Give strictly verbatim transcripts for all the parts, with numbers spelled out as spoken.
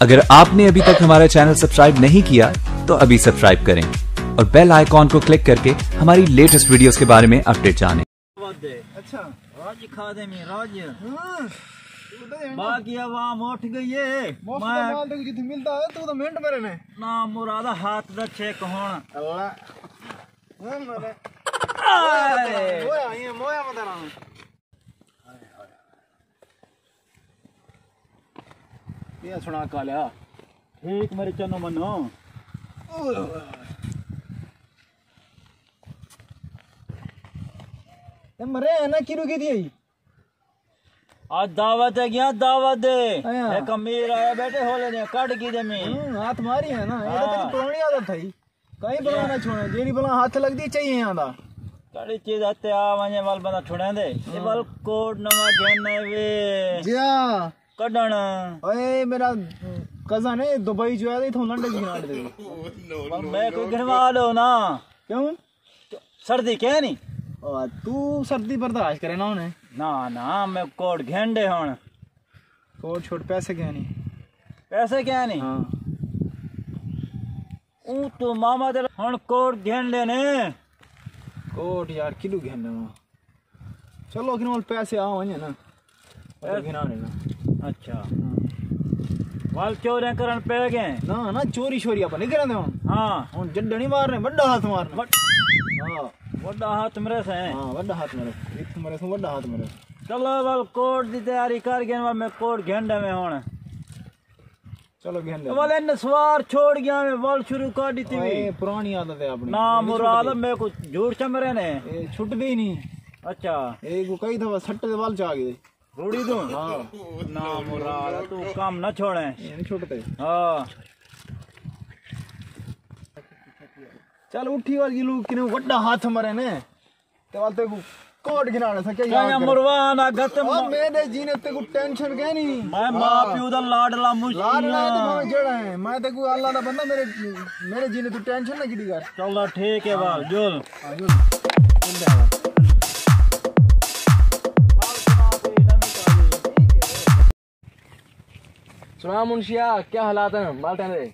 اگر آپ نے ابھی تک ہمارا چینل سبسکرائب نہیں کیا تو ابھی سبسکرائب کریں اور بیل آئیکن کو کلک کر کے ہماری لیٹسٹ ویڈیوز کے بارے میں اپڈیٹ جانیں۔ دعوت دے۔ اچھا۔ راج کھا دے میں راج۔ ہاں۔ باقی عوام اٹھ گئی ہے۔ مفت دا میں مال تے جتھے ملدا ہے، تو تو منٹ میرے نے۔ نا مراد ہاتھ دا چیک ہون۔ اللہ۔ ہاں، میرے۔ آئے۔ مویا، یہ مویا بتا رہا ہوں۔ یہ سنا کالیا۔ ٹھیک میرے چنو منو۔ تے مرے ہے نا، کی رکی تھی آئی؟ آج دعوت ہے گیا، دعوت دے۔ ہاں۔ ایک امیر آیا بیٹھے ہولے نے، کٹ کی دے میں۔ ہوں، ہاتھ ماری ہے نا، یہ تو ہاں۔ تیری پرانی عادت تھی۔ کہیں بلا نہ چھوڑے، جیڑی بلا ہاتھ لگدی چاہیے آندا۔ کڑی چیز ہتے آ ونجے ول بندہ چھوڑیں دے۔ یہ ول کوٹ نواں گھن ہے وے۔ جی ہاں۔ کڈن۔ اوئے میرا کزن ہے دبئی جو ہے، اتھوں لنڈے جی گھنا دے۔ ول میں کوئی گھنوا لو نا۔ کیوں؟ سردی کیا نہیں؟ او، تو سردی برداشت کرے نہ ہونے۔ نہ، نہ، میں کوٹ گھن دے ہن۔ کوٹ چھوٹ پیسے کیا نہیں؟ پیسے کیا نہیں؟ ہاں۔ اوں تو ماما دے ہن کوٹ گھن لینے۔ کوٹ یار کلو گھن لیواں۔ چلو، گھن وال پیسے آ ونجے نا۔ مطلب گھنا لینا۔ اچھا۔ ہاں۔ وال چوریاں کرن پے گئے۔ نہ، نہ، چوری شوری اپاں نہیں کرن دے ہن۔ ہاں۔ ہن جڈا نہیں مارنے، وڈا ہاتھ مارنا۔ وڈ-، ہاں۔ وڈا ہاتھ مرے سے۔ ہاں، وڈا ہاتھ مرے۔ اتھ مرے سے، وڈا ہاتھ مرے۔ چلو، وال کوٹ دی تیاری کر گئے، وال میں کوٹ گھن دے میں ہن۔ چلو گھن دے۔ ول ان سوار چھوڑ گیا میں، ول شروع کر ڈتی وی۔ اے پرانی عادت ہے اپنی۔ نا مراد، میں کو جھوٹ چمرے نے۔ اے چھٹدی نہیں۔ اچھا۔ اے کو کئی دفعہ سٹ دے ول چا گئے۔ روڑی دوں؟ ہاں۔ نا مراد، تو کم نہ چھوڑے۔ اے نہیں چھٹدے۔ ہاں۔ چل اٹھی ول، یہ لوگ کنے وڈا ہاتھ مرے نے۔ تے ول تیکوں کوٹ گھنانا سا کیا کیا یاد کرے؟ مروان آ گھت او م- میرے جینے تیکوں ٹینشن کہنی۔ میں ماں ہاں۔ پیو دا لاڈلا مشکل لاڈلا ہے تے ہاں۔ میں جیڑا ہے۔ میں تیکوں اللہ دا بندہ، میرے، میرے جینے تو ٹینشن نہ کیتی کر۔ چلو ٹھیک ہے، ہاں۔ وال جل۔ ہاں، جل۔ سلام منشیا، کیا حالات ہیں مالٹے دے؟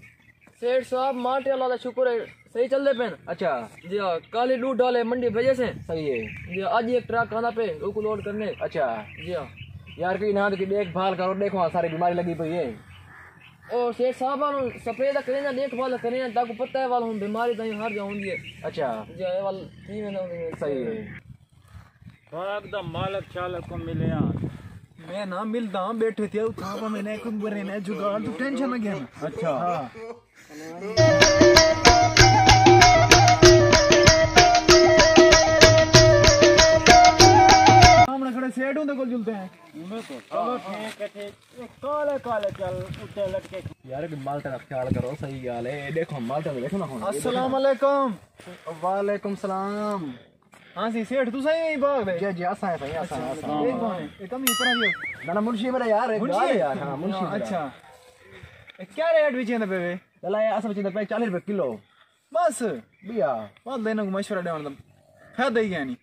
سیٹھ صاحب، مالٹے اللہ دا شکر ہے، صحیح چلدے پئن۔ اچھا۔ جی ہاں، کالے ݙو ڈالے منڈی بھیجے سے۔ صحیح ہے۔ جی ہاں، اڄ ایک ٹرک آندا پئے، اوکوں لوڈ کرنے۔ اچھا۔ جی ہاں۔ یار، کوئی نہ تے دیکھ بھال کرو، ݙیکھو ہاں ساری بیماری لڳی پئی ہے۔ او سیٹھ صاحب، ہن سپرے دا کریں، ݙیکھ بھال کریں، تاکوں پتہ ہے وال ہن بیماری تاں ہر جا ہوندی ہے۔ اچھا۔ جی ہاں، اے وال تھی ویندا ہوندی ہے۔ صحیح ہے۔ باغ دا مالک شالک کو ملیا۔ میں نہ ملدا، بیٹھے تھے اتھاں پا میں نے کوئی برے نے جگاڑ، تو ٹینشن نہ گھن۔ اچھا۔ ہاں۔ سامنے کھڑے سیٹھ ہوندے کول جلتے ہیں۔ چلو ٹھیک ہے، ٹھیک۔ کالے کالے چل اتے لٹکے۔ یار، کوئی مالٹے دا خیال کرو، صحیح ڳالھ ہے۔ اے ݙیکھو، مالٹے دا ݙیکھو نا ہݨ۔ السلام علیکم۔ وعلیکم السلام۔ ہاں سی سیٹھ، تساں ہی باغ دے؟ جی، جی، اساں ہیں سائیں، اساں ہیں، اساں ہیں۔ اے کون ہے؟ اے کمی پر آئی ہے؟ نہ، نہ، منشی میرا یار ہے، منشی؟ گال ہے یار، ہاں، منشی میرا۔ اچھا۔ اے کیا ریٹ وچ ایندے پئے وے؟ لالا، اے اصل وچ ایندے پئے چالیہہ روپے کلو۔ بس؟ بیا۔ بس دینوں کو مشورہ ݙیوݨ دا فائدہ ہی کائنی۔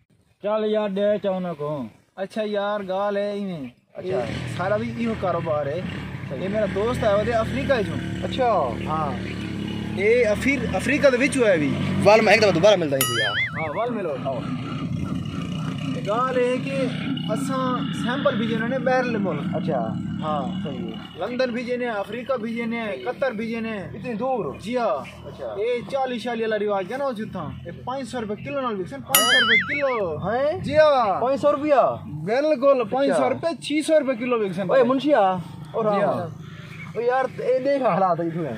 چل یار، ݙے چا انہاں کو۔ اچھا یار، ڳالھ ہے ایویں۔ اچھا۔ اے سارا وی ایہو کاروبار ہے۔ صحیح۔ اے میرا دوست ہے، ودے افریقہ وچوں۔ اچھا۔ ہاں۔ اے افیر-، افریقہ دے وچوں ہے وی۔ ول میں ہک دفعہ دوبارہ ملدا ہی کوئی یار۔ ہاں، ول ملو۔ آؤ۔ اے ڳالھ ہے کہ اساں سیمپل بھیجے نے ٻاہرلے ملک۔ اچھا۔ ہاں۔ صحیح ہے۔ لندن بھیجے نے، افریقہ بھیجے نے، قطر بھیجے نے۔ اتنی دور؟ جی ہاں۔ اچھا۔ اے چالی شالی والا رواج ہے نا، او جتھاں۔ اے پنج سو روپے کلو نال وکسن، پنج سو روپے کلو۔ ہیں؟ جی ہاں۔ پنج سو روپیہ؟ بالکل، پنج سو روپے، چھی سو روپے کلو وکسن۔ اوئے منشیا، او جی ہاں۔ او یار، اے ݙیکھ حالات اتھوں ہے۔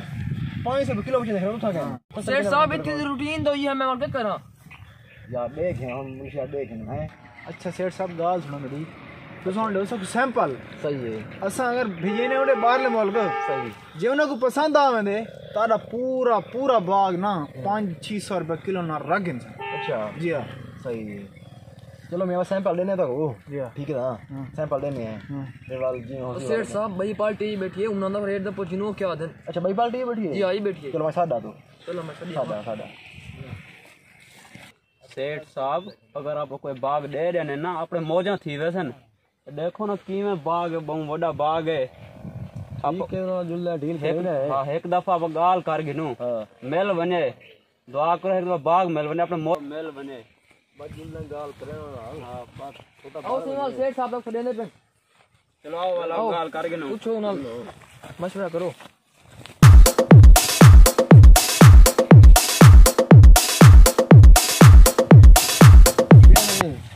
پنج سو روپے کلو وچ دیکھ رہا اتھاں کیا؟ سیٹھ صاحب، اتنی روٹین تو یہ ہے، میں اور کیا کراں؟ یار ݙیکھ ہݨ، منشیا ݙیکھ ہݨ، ہیں؟ اچھا سیٹھ صاحب، ڳالھ سݨو میݙی۔ تساں ہݨ ݙیو ساکوں سیمپل۔ صحیح ہے۔ اساں اگر بھیجے نے اونڈے ٻاہرلے ملک، صحیح۔ جے انہاں کوں پسند آ ویندے، تہاݙا پورا، پورا باغ نا پنج چھی سو روپے کلو نال رکھ گھنسن۔ اچھا۔ جی ہاں۔ صحیح ہے۔ چلو، میں سیمپل ݙینے تاں ہو۔ جی ہاں۔ ٹھیک ہے نا؟ ہاں۔ سیمپل ݙینے ہیں۔ ہاں۔ تے ول جی ہو سیٹھ صاحب، ٻئی پارٹی بیٹھی ہے، انہاں دا ریٹ دا پچھنو کیا دن؟ اچھا، ٻئی پارٹی بیٹھی ہے؟ جی ہاں، ہی بیٹھی ہے۔ چلو، میں ساݙا تو۔ چلو، میں ساݙی ساݙا، ساݙا۔ سیٹھ صاحب، اگر آپ کوئی باغ ݙے ݙینے نا، اپݨے موجاں تھی ویسن۔ ݙیکھو نا کیویں باغ ہے، ٻہوں وݙا باغ ہے۔ ٹھیک ہے، انہاں جلدا ڈیل ہک، کرے نا ہے۔ ہاں، ہک دفعہ اب ڳالھ کر گھنوں۔ ہاں۔ مل ونڄے، دعا کرو، ہک دفعہ باغ مل ونڄے، اپݨے مو-، مل ونڄے۔ بس جلدا ڳالھ کرے نا۔ ہاں، بس چھوٹا آؤ بھائی سئیں، بݨے۔ سیٹھ صاحب تک سݙیندے پئے۔ چلو، آؤ والا او، ڳالھ کر گھنوں۔ پچھو انہاں، مشورہ کرو۔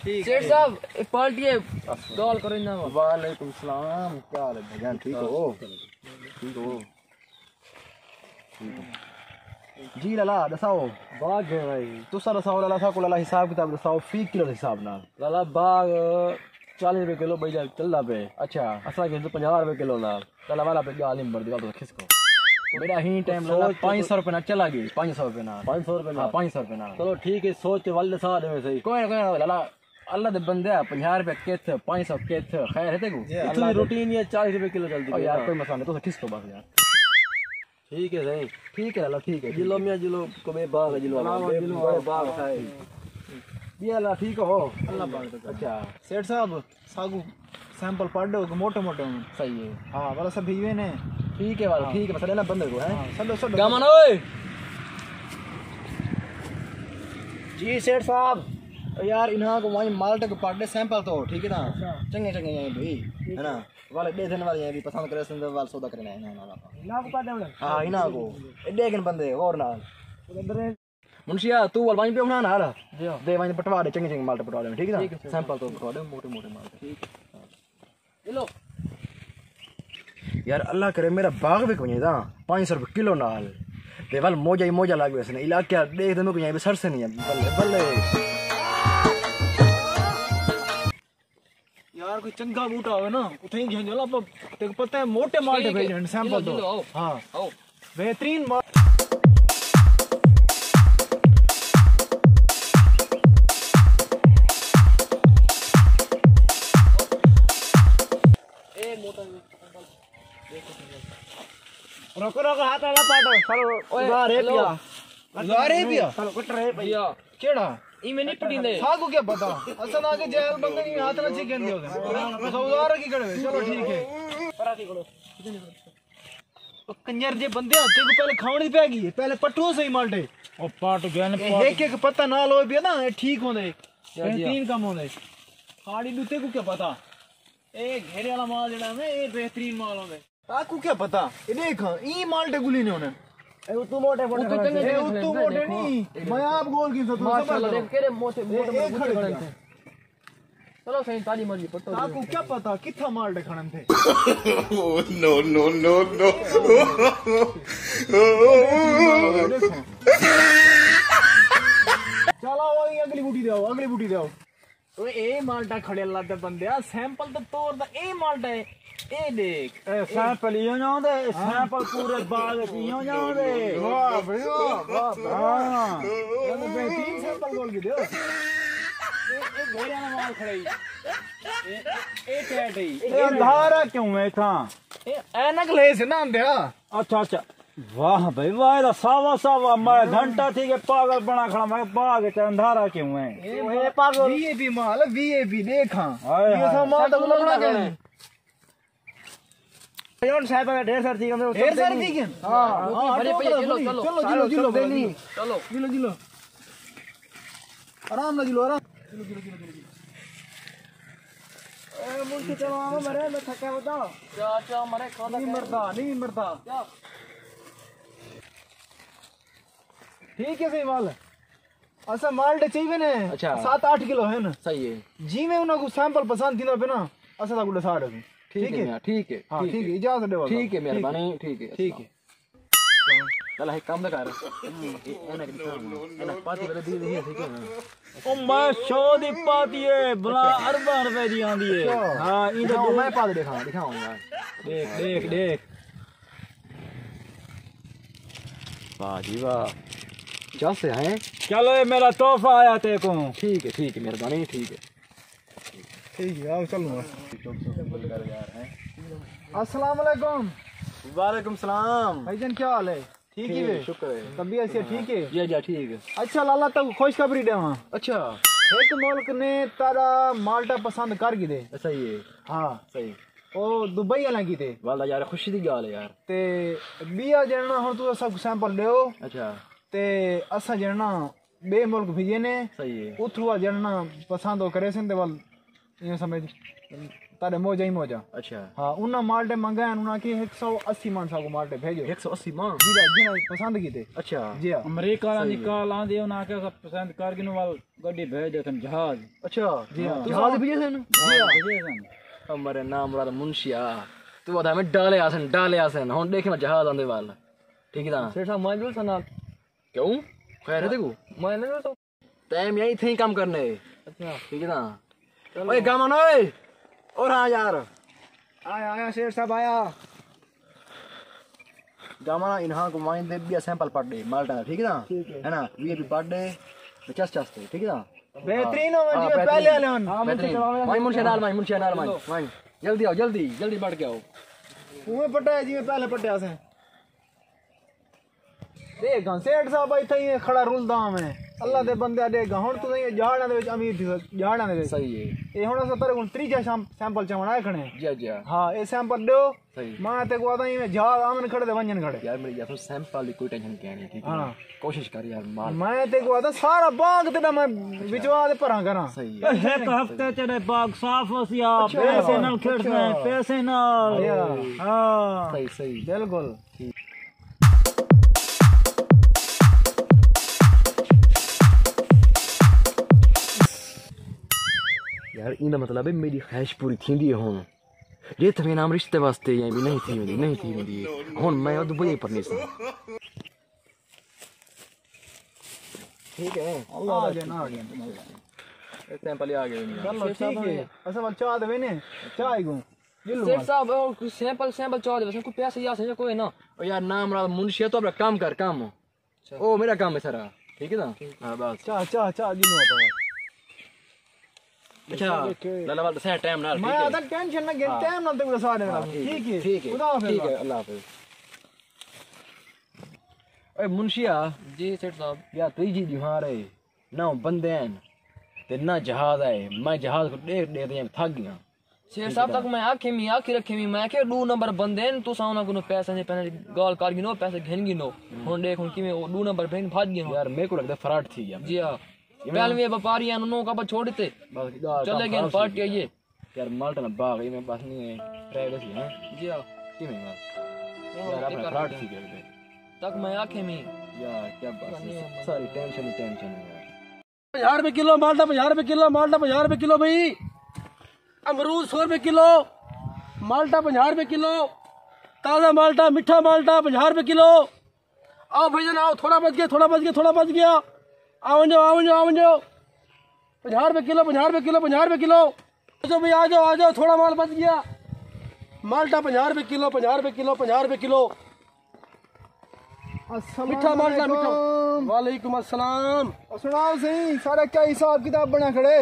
ٹھیک سیٹھ ہے۔ صاحب، ایک پارٹی ہے، ڳالھ کرو انہاں نال۔ وعلیکم السلام، کیا حال ہے بھائی جان، ٹھیک ہو؟ ٹھیک ہو؟ جی لالا، ݙساؤ۔ باغ ہے بھائی۔ تساں ݙساؤ لالا، ساکوں لالا حساب کتاب ݙساؤ، فی کلو دے حساب نال۔ لالا، باغ چالیہہ روپے کلو ٻئی دا چلدا پئے۔ اچھا۔ اساں کیتے پنجاہ روپے کلو نال۔ لالا، والا پئے ڳالھ نہیں بݨدی، ڳالھ توں کھسکو۔ میݙا ہی ٹائم لالا سوچ تے پنج سو روپے نال چلا ڳئی، پنج سو روپے نال۔ پنج سو روپے ہاں، نال؟ پنج سو روپے نال۔ چلو ٹھیک ہے، سوچ تے ول ݙسا ݙیوے سہی۔ کوئی نہ، کوئی نہ لالا، اللہ دے بندے آ، پنجاہ روپے کتھ، پنج سو کتھ، خیر ہے تیکوں؟ جی، اتھوں دی روٹین ہی ہے، چالیہہ روپے کلو چلدی او پئی یار، نا۔ کوئی مسئلہ نہیں، تساں کھسکو بس یار۔ ٹھیک ہے سائیں۔ ٹھیک ہے لالا، ٹھیک ہے، ٹھیک جلو ہے۔ میاں جلو، کمے باغ جلو، بڑے باغ ہے۔ ٻیا لالا، ٹھیک ہو؟ اللہ پاک دا۔ اچھا۔ سیٹھ صاحب، ساکوں سیمپل پڑھ ݙیو کہ موٹے موٹے ہن۔ صحیح ہے۔ ہاں، والا سب بھیجے نے۔ ٹھیک ہے والا، ہاں۔ ٹھیک ہے، بس لینا بندے کو ہے۔ ہاں، سڈو، سڈو۔ گامن اوئے۔ جی سیٹھ صاحب، یار انہاں کو وہیں مالٹے کو پڑھ ݙے سیمپل تو، ٹھیک ہے نا؟ اچھا۔ چنگے چنگے ہیں بھائی، ٹھیک ہے نا؟ ہے۔ والے ݙے دن والے ہیں بھی پسند کرے سن، وال سودا کرنا ہے انہاں نال۔ انہاں کو پڑھ ݙے۔ ہاں، انہاں کو۔ اے ݙے کن بندے اور نال۔ منشیا، توں ول ونڄ پئے انہاں نال۔ جی ہاں۔ تے ونڄ پٹوا ݙے، چنڳے چنڳے مالٹے پٹوا ݙے، ٹھیک ہے نا؟ ٹھیک ہے، ٹھیک ہے۔ سیمپل توں پٹوا ݙے، موٹے موٹے مالٹے۔ ٹھیک ہے۔ ہیلو۔ یار اللہ کرے میݙا باغ وک ونڄے تاں پنج سو روپے کلو نال۔ تے ول موجہ ہی موجہ لڳ ویسن۔ علاقے ݙیکھ تے میکوں یہیں سر سے نہیں ہے۔ بلے، بلے۔ یار کوئی چنڳا ٻوٹا ہووے نا، اتھے ہی گھن جو نا، پر تیکوں پتہ ہے موٹے مالٹے ٹھیک ہے۔ بھیجݨ سیمپل جلو، تو۔ جلو، آؤ۔ ہاں۔ آؤ۔ بہترین مال۔ اے موٹا۔ رکو، رکو، ہاتھ والا پاٹو، سارو اوئے، ادھار ہے ہیلو۔ پیا۔ ادھار ہے پیا۔ سارو کٹ رہے پیا۔ کیڑا؟ ایویں نہیں پٹیندے۔ ساکوں کیا پتہ؟ اساں آگے جہل بندے نہیں ہاتھ نہ چکن دے ہوندے۔ اساں ادھار کی کھڑے ہوئے۔ چلو ٹھیک ہے۔ او کنجر دے بندے، تیکوں پہلے کھاوݨی پے ڳئی ہے۔ پہلے پٹو صحیح مالٹے۔ او پاٹ گئے نے اے پاٹ۔ ہک ہک پتہ نال ہوئے پیا نا، اے ٹھیک ہوندے۔ جی، جی۔ بہترین کم ہوندے۔ کھاڑی ݙتے کو کیا پتہ؟ اے گھیرے والا مال جڑا ہے نا، اے بہترین مال ہوندے۔ تاکوں کیا پتہ؟ اے ݙیکھ، ایں مالٹے گلی نے ہونے۔ اے اتوں موٹے موٹے اتوں کھڑے چنگے اے ہیں۔ اتوں موٹے دیکھو۔ نہیں، میں آپ گول کی ستوں ماشاءاللہ، زبردست۔ دیکھ کیڑے موٹے، اے، موٹے، اے موٹے کھڑے کھڑے کیا؟ ہیں۔ چلو سائیں، تاݙی مرضی، پٹو تاکوں کیا پتہ کتھا مالٹے کھڑن تھے۔ Oh, no, no, no, no. چلو، اے اڳلی بوٹی ݙے آؤ، اڳلی بوٹی ݙے آؤ۔ اوئے، اے مالٹا کھڑے اللہ دے بندیا، سیمپل تے توڑ دا، اے مالٹا ہے، اے ݙیکھ۔ اے سیمپل ایہو جہاں ہوندے، اے ہاں۔ سیمپل پورے باغ وچ ایہو جہاں ہوندے۔ واہ بھائی واہ، واہ بھائی واہ۔ ہاں۔ اے بہترین سیمپل کول گھدے ہو۔ اے، اے گھوڑیاں دا مال کھڑے ہی۔ اے، اے ٹیٹ ہے۔ اے اندھارا کیوں ہے اتھاں؟ اے عینک لے سے نا اندھیا۔ اچھا، اچھا۔ واہ بھائی واہ، اے تاں ساوا ساوا، میں گھنٹہ تھی ڳیا پاگل بݨا کھڑا، میں باغ وچ اندھارا کیوں ہے؟ اے پاگل۔ وی آئی پی مال، وی آئی پی ݙیکھاں۔ ہائے اے ہائے۔ سامان تاں لبھݨا کائنی۔ یار شاید ڈھیر سارے تھی ڳئے۔ ڈھیر سارے تھی ڳئے؟ ہاں۔ ہاں، بھرے پئے، چلو، چلو۔ چلو، چلو، چلو، چلو۔ چلو۔ چلو، چلو۔ آرام نال جلو، آرام۔ جلو، جلو، جلو، جلو، جلو۔ اے منشی چلو، آواں مرے، میں تھکا ودا۔ چا، چا، مرے کھانا نہیں کھائے۔ مردا، نہیں مردا۔ چا۔ ٹھیک ہے سائیں مال۔ اساں مال تے چاہیے نے اچھا۔ ست اٹھ کلو ہن۔ صحیح ہے۔ جیویں انہاں کوں سیمپل پسند تھیندا پئے نا، اساں تاکوں ݙسا ݙیسوں۔ ٹھیک ہے میاں، ٹھیک ہے، ہاں، ٹھیک ہے۔ اجازت ݙیو۔ ٹھیک ہے، مہربانی، ٹھیک ہے۔ ٹھیک ہے۔ چلو ہک کم تے کر۔ اے انہاں کوں ݙکھا، انہاں پاتی والے دی نہیں ہے، ٹھیک ہے نا؟ او میں سو دی پاتی ہے، بلا ارباں روپے دی آندی ہے۔ اچھا۔ ہاں، ایں دے ݙکھاؤ، دو میں پاتی ݙکھاؤں، ݙکھاؤں یار۔ ݙیکھ، ݙیکھ، ݙیکھ۔ واہ جی واہ۔ جس ہے۔ چلو، اے میرا تحفہ آیا تیکوں۔ ٹھیک ہے، ٹھیک ہے، مہربانی، ٹھیک ہے۔ ٹھیک ہے، آؤ، چلوں گا۔ السلام علیکم۔ وعلیکم السلام۔ بھائی جان، کیا حال ہے؟ ٹھیک ہی ہے؟ شکر ہے۔ طبیعت سے ٹھیک ہے؟ جی، جی، ٹھیک ہے۔ اچھا، لالا، تاں خوشخبری ݙیواں۔ اچھا۔ ہک ملک نے تیݙا مالٹا پسند کر گھدے۔ صحیح ہے۔ ہاں۔ صحیح۔ او دبئی والیاں کیتے۔ واللہ یار، خوشی دی ڳالھ ہے یار۔ تے ٻیا جننا ہن تساں سب سیمپل ݙیو۔ اچھا۔ تے اساں جننا ٻئے ملک بھیڄے نے۔ صحیح ہے۔ اتھوں آ جننا پسند او کریسن تے ول ایویں سمجھ تاݙے موجا ہی موجا۔ اچھا۔ ہاں، انہاں مالٹے منگائن، انہاں آکھی ہک سو اسی مݨ ساکوں مالٹے بھیڄو۔ ہک سو اسی مݨ؟ جی جی، جنہاں پسند کیتے۔ اچھا۔ جی ہاں۔ امریکہ والا صحیح ہے۔ نکال آندے، انہاں آکھیا اساں پسند کر گھنوں ول گݙی بھیڄ ݙیسن جہاز۔ اچھا۔ جی ہاں۔ جہاز بھیڄے سن؟ جہاز بھیڄے سن۔ او میرے نام مراد منشیا، توں آہدا میں ڈالے آسن، ڈالے آسن، ہݨ ݙیکھ میں جہاز آندے ول۔ ٹھیک ہے نا؟ سیٹھ صاحب، میں ݙیساں نال۔ کیوں؟ خیر ہے تیکوں؟ میں نہ ݙیساں۔ تیں میں اتھے ہی کم کرنے۔ اچھا۔ ٹھیک ہے نا؟ چلو۔ اوئے گامن اوئے۔ اور ہاں یار۔ آیا، آیا، سیٹھ صاحب آیا۔ گامن انہاں کوں وائن دے ٻیا سیمپل پٹ ݙے، مالٹا دا، ٹھیک ہے نا؟ ٹھیک ہے۔ ہے نا؟ وی آئی پی پٹ ݙے، تے چس چس تے، ٹھیک ہے نا؟ بہترین ہو، ہاں، جی، بہترین۔ پہلے والے ہن۔ ہاں، بہترین۔ وائن منشیا نال، وائن منشیا نال، وائن، وائن۔ جلدی آؤ، جلدی، جلدی بڑھ کے آؤ۔ اوہ پٹا ہے جی، میں پہلے پٹیا سے۔ ݙیکھاں، سیٹھ صاحب اتھاں ہی کھڑا رلدا میں۔ اللہ دے بندے ݙیکھاں، ہݨ توں سئیں جہاڑاں دے وچ امیر تھی، جہاڑاں دے وچ۔ صحیح ہے۔ اے ہݨ اساں تیݙے کوں تریجھا شام-، سیمپل چاوݨ آئے کھڑے ہیں۔ جی، جی۔ ہاں، اے سیمپل ݙیو۔ صحیح۔ میں تیکوں آہدا ہی میں جہاز آون کھڑے تے ونڄن کھڑے۔ یار، میری ڳالھ سُݨ، سیمپل دی کوئی ٹینشن کائنی، ٹھیک ہے نا؟ ہاں۔ کوشش کر یار، مال۔ میں تیکوں آہدا سارا باغ تیݙا میں وچوا تے پراں کراں۔ صحیح ہے۔ ہک ہفتے تیݙے باغ صاف ہوسی آ، اچھا۔ پیسے نال کھیݙسیں، ہاں۔ پیسے نال۔ ہاں۔ ہاں۔ صحیح، صحیح۔ بالکل۔ یار، ایندا مطلب ہے میری خواہش پوری تھیندی ہے ہݨ۔ جے تھویں نام رشتے واسطے یا بھی نہیں تھی ویندی، نہیں تھی ویندی ہے۔ ہݨ میں او دبئی پرنیساں۔ ٹھیک ہے۔ اللہ آ گئے نا، آ گئے۔ اس ٹائم پہلے آ گئے۔ چلو، ٹھیک ہے۔ اساں ول چاہ دے وینے، چاہ ہی گوں۔ جلو سیٹھ مال۔ صاحب، او کوئی سیمپل، سیمپل چاہ دے ویسے، کوئی پیسے یا سے کوئی نہ۔ او یار، نام مراد منشی ہے، تو اپنا کام کر، کام۔ اچھا۔ او میرا کام ہے سارا۔ ٹھیک ہے نا؟ ٹھیک۔ ہاں، بس۔ چاہ، چاہ، چاہ، جی نو پاوا۔ اچھا، لالا وال دسیا ٹائم نال، میں ٹھیک ہے؟ آہدا ٹینشن نہ گھن، ہاں۔ ٹائم نال تے سارے ہاں، نال۔ ٹھیک ہے، ٹھیک ہے۔ خدا حافظ۔ ٹھیک ہے، اللہ حافظ۔ اے منشیا۔ جی سیٹھ صاحب۔ یا تریجھی دیوار ہے، نہ بندے ہیں، تے نہ جہاز ہے۔ میں جہاز کوں ݙیکھ ݙیکھ تے تھک ڳیا۔ سیٹھ صاحب، تک میں آکھے می، آکھی رکھے می، میں آکھے ݙو نمبر بندے ہن، تساں انہاں کنوں پیسے دے پہلے ڳالھ کر گھنو، پیسے گھن گھنو۔ ہم۔ ہݨ ݙیکھ ہݨ کیویں او ݙو نمبر بھن بھڄ ڳئے ہن۔ یار، میرے کوں لڳدا فراڈ تھی ڳیا۔ جی ہاں۔ کیویں؟ پہلے وی وپاری ہن، انہاں کوں آپاں چھوڑ ݙتے۔ بس ڳالھ چلے ڳئے ہن، پارٹی آئی ہے۔ یار، مالٹا نا باغ ایویں بس نہیں ہے، رہ ویسی، ہیں؟ جی ہاں۔ کیویں یار؟ ہاں، یار، اپݨا فراڈ تھی ڳیا۔ تک میں آکھے می۔ یار، کیا بس، ساری ٹینشن ہی ٹینشن ہے یار۔ پنجاہ روپے کلو مالٹا، پنجاہ روپے کلو مالٹا، پنجاہ روپے کلو بھائی۔ امرود سو روپے کلو، مالٹا پنجاہ روپے کلو، تازہ مالٹا، مٹھا مالٹا پنجاہ روپے کلو۔ آؤ بھائی جان، آؤ، تھوڑا بچ ڳیا، تھوڑا بچ ڳیا، تھوڑا بچ ڳیا۔ آ ونڄو، آ ونڄو، آ ونڄو۔ پنجاہ روپے کلو، پنجاہ روپے کلو، پنجاہ روپے کلو۔ آ جاؤ بھائی، آ جاؤ، آ جاؤ، تھوڑا مال بچ ڳیا۔ مالٹا پنجاہ روپے کلو، پنجاہ روپے کلو، پنجاہ روپے کلو۔ السلام مٹھا مالٹا، مٹھا۔ علیکم۔ وعلیکم السلام۔ او سݨاؤ سئیں، سارا کیا حساب کتاب بݨا کھڑے؟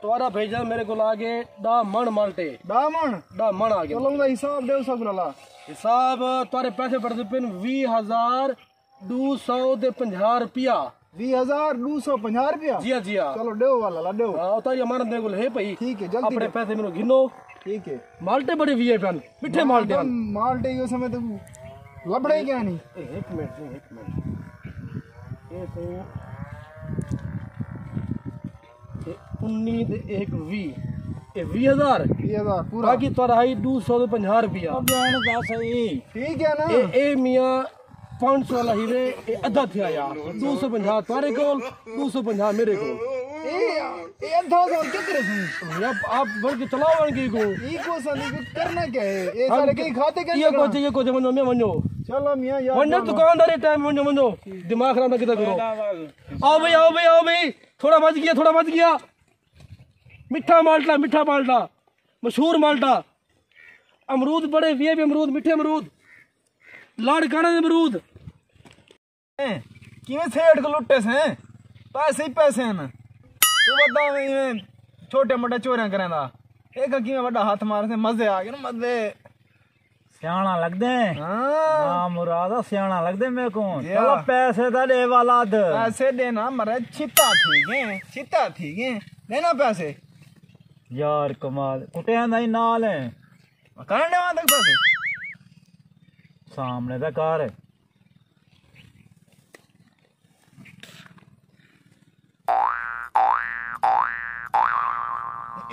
تہاݙا بھیجا میرے کول آ ڳئے ݙاہ مݨ مالٹے۔ ݙاہ مݨ؟ ݙاہ مݨ آ ڳئے۔ چلو، اوندا حساب ݙیو ساکوں لالا۔ حساب، تہاݙے پیسے بݨدے پن ویہہ ہزار ݙو سو تے پنجاہ روپیہ۔ ویہہ ہزار ݙو سو پنجاہ روپیہ؟ جی ہاں، جی ہاں۔ چلو، ݙیو والا لا، ݙیو۔ ہاں، او تہاݙی امانت میرے کول ہے پئی۔ ٹھیک ہے، جلدی اپݨے ݙیو۔ پیسے میرے کوں گھنو۔ ٹھیک ہے۔ مالٹے بڑے ویے پن، مٹھے مالٹے ہن۔ مالٹے ایہو سمے تے لبھݨے کیا نہیں۔ اے ہک منٹ، اے ہک منٹ۔ اے تے، اے انی تے اے ہک ویہہ۔ اے ویہہ ہزار؟ ویہہ ہزار پورا۔ باقی تہاݙا ہئی ݙو سو تے پنجاہ روپیہ۔ او ڳݨ تاں صحیح۔ ٹھیک ہے نا؟ اے، اے میاں پنج سو والا ہیوے، اے ادھا تھیا یار۔ ݙو سو پنجاہ تہاݙے کول، ݙو سو پنجاہ میرے کول۔ اے، اے ادھا سو کیا کرے سئیں؟ یار، آپ بڑھ کے چلاؤ بڑھ کے کو۔ ای کو سن، ای کو کرنا کیا ہے؟ اے ہاں، سارے کہیں کھاتے کیا یہ کرنا؟ کچھ، یہ کچھ، ونڄو، میں ونڄو۔ چلو میاں یار، ونڄو چلو۔ دکاندار ٹائم ونڄو، ونڄو۔ دماغ خراب نہ کیتا کرو۔ آؤ بھائی، آؤ بھائی، آؤ بھائی۔ تھوڑا بچ ڳیا، تھوڑا بچ ڳیا۔ مٹھا مالٹا، مٹھا مالٹا۔ مشہور مالٹا۔ امرود بڑے ویے بھی امرود، مٹھے امرود۔ لاڑکانہ دے امرود۔ ہیں؟ کیویں سیٹھ کوں لٹے سیں؟ پیسے ہی پیسے ہن۔ توں ودا ایویں چھوٹے موٹے چوریاں کریندا۔ ایک کیویں وڈا ہتھ مار سے، مزے آ گئے نا، مزے۔ سیاݨا لڳدے؟ ہاں۔ ہاں، مراد سیاݨا لڳدے میکوں۔ جی چلو ہاں۔ پیسے تاں ݙے ولد۔ پیسے ݙے نا مرے، چھتا تھی ڳئے، چھتا تھی ڳئے۔ ݙے نا پیسے۔ یار کمال، کٹیاں دا ہی نال ہے۔ پکڑ نے وہاں تک بس۔ سامنے دا کار ہے۔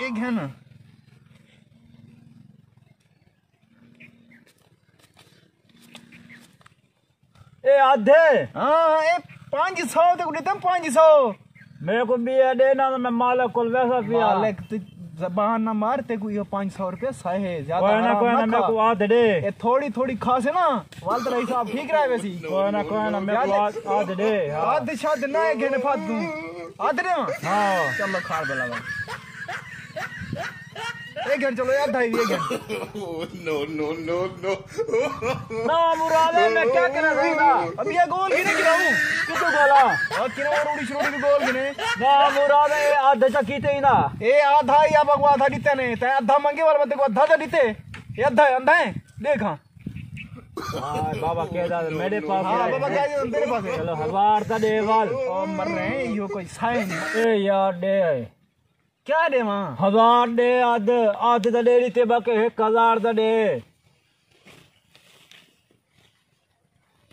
ایک ہے نا۔ اے آدھے۔ ہاں، اے پنج سو تے کو ݙتم، پنج سو۔ میرے کو بھی اے ݙے نا، میں مالک کول ویسا پیا۔ مالک تے زبان نہ مار، تے کو ایہو پنج سو روپے ساہے، زیادہ کوئی نہ، حرام کوئی نہ، نہ میرے کھا۔ کو آدھ ݙے۔ اے تھوڑی تھوڑی کھاسے نا، والد رہی صاحب ٹھیک رہے ویسی۔ کوئی نہ، کوئی نہ، میرے کو آدھ، آدھ ݙے، ہاں۔ آدھ شاد نہ ہے گھنے پھات دوں۔ آدھ ݙے ہاں۔ ہاں۔ چلو کھا بلا۔ اے گھن چلو یار، دھائی وی اے گھن۔ نو، نو، نو، نو۔ نا مراد، میں کیا کرا سکدا؟ ابھی یہ گول کنے کراؤں؟ کتوں گولا؟ اور کنے اور روڑی شروڑی بھی گول کنے؟ نا مراد، اے آدھا چا کیتے ہی نا۔ اے آدھا یا بگوا آدھا دیتے نے، تے آدھا منگے والا بندے کو آدھا تو دیتے۔ یہ آدھا ہے، آندھا ہے؟ دیکھاں۔ ہاں، بابا کہہ دا میرے پاس ہاں، ہے۔ بابا کہہ دا میرے پاس ہے۔ چلو، ہزار تا ݙے وال۔ او مر رہے ہیں، یہ کوئی سائن۔ اے یار، ݙے آئے۔ کیا ݙیواں؟ ہزار ݙے، ادھ، ادھ تاں ݙے ݙتے، باقی ہک ہزار تاں ݙے۔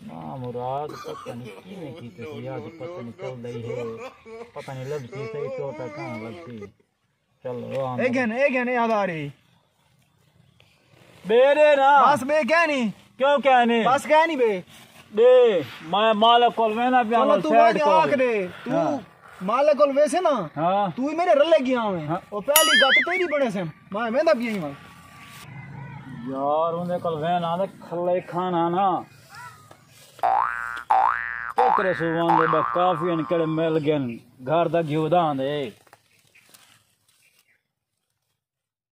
نا مراد، پتہ نہیں کیویں کیتے سی، اڄ پتہ نہیں چلدا ہی ہے، پتہ نہیں لبھسی صحیح ٹوٹا کہاں لبھسی۔ چلو، آ اے گھن، اے گھن، اے ہزار ہی۔ ٻئے ݙے نا۔ بس ٻئے کہہ نہیں۔ کیوں کہہ نہیں؟ بس کہہ نہیں ٻئے۔ ݙے، میں مالک کول وینا پیا، چلو، میں توں سائیڈ ونڄ کول۔ آکھ ݙے، توں ہاں۔ مالک کول ویسے نا، ہاں۔ توں ہی میݙے رلے ڳیا ہوئیں۔ ہاں۔ او پہلی گت تیݙی بݨے سن، میں ویندا پیا ہی ہاں۔ یار، اوندے کول وینا تے کھلے کھانا نا۔ کیا کرے سو، وانگے ٻے کافی ہن کیڑھے مل ڳن، گھر دا گھیو دا آندے۔